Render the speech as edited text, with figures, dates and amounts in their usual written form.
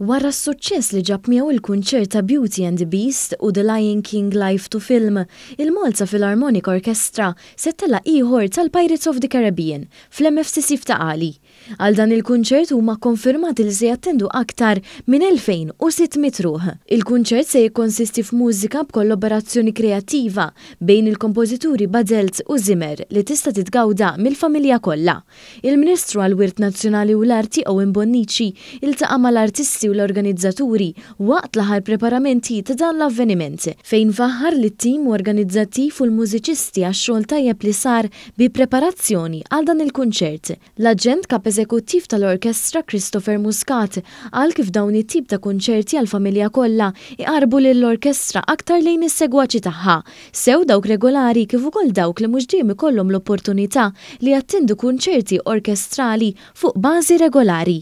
Wara s-suċċess li ġab miegħu il-kunċert ta' Beauty and the Beast u The Lion King Live to Film, il-Malta Philharmonic Orchestra se ttella' ieħor tal-Pirates of the Caribbean fl-MFCC f'Ta' Qali. Għal dan il-kunċert huma kkonfermati li se jattendu aktar minn 2,600 ruħ. Il-kunċert se jikkonsisti f'mużika b'kollaborazzjoni kreattiva bejn il-kompożituri Badelt u Zimmer li tista' titgawda mill-familja kollha. Il-Ministru għall-Wirt Nazzjonali u l-Arti Owen Bonnici iltaqa' mal-artisti u l-organizzaturi waqt l-aħħar preparamenti ta' dan l-avveniment, fejn faħħar lit-tim organizzattiv u l-mużiċisti għax-xogħol tajjeb li sar bi preparazzjoni għal dan il-kunċert. L-Aġent Kap Eżekuttiv tal-Orkestra Christopher Muscat qal kif dawn it-tip ta' kunċerti għall-familja kollha iqarrbu lill-orkestra aktar lejn is-segwaċi tagħha, sew dawk regolari kif ukoll dawk li mhux dejjem ikollhom l-opportunità li jattendu kunċerti orkestrali fuq bażi regolari.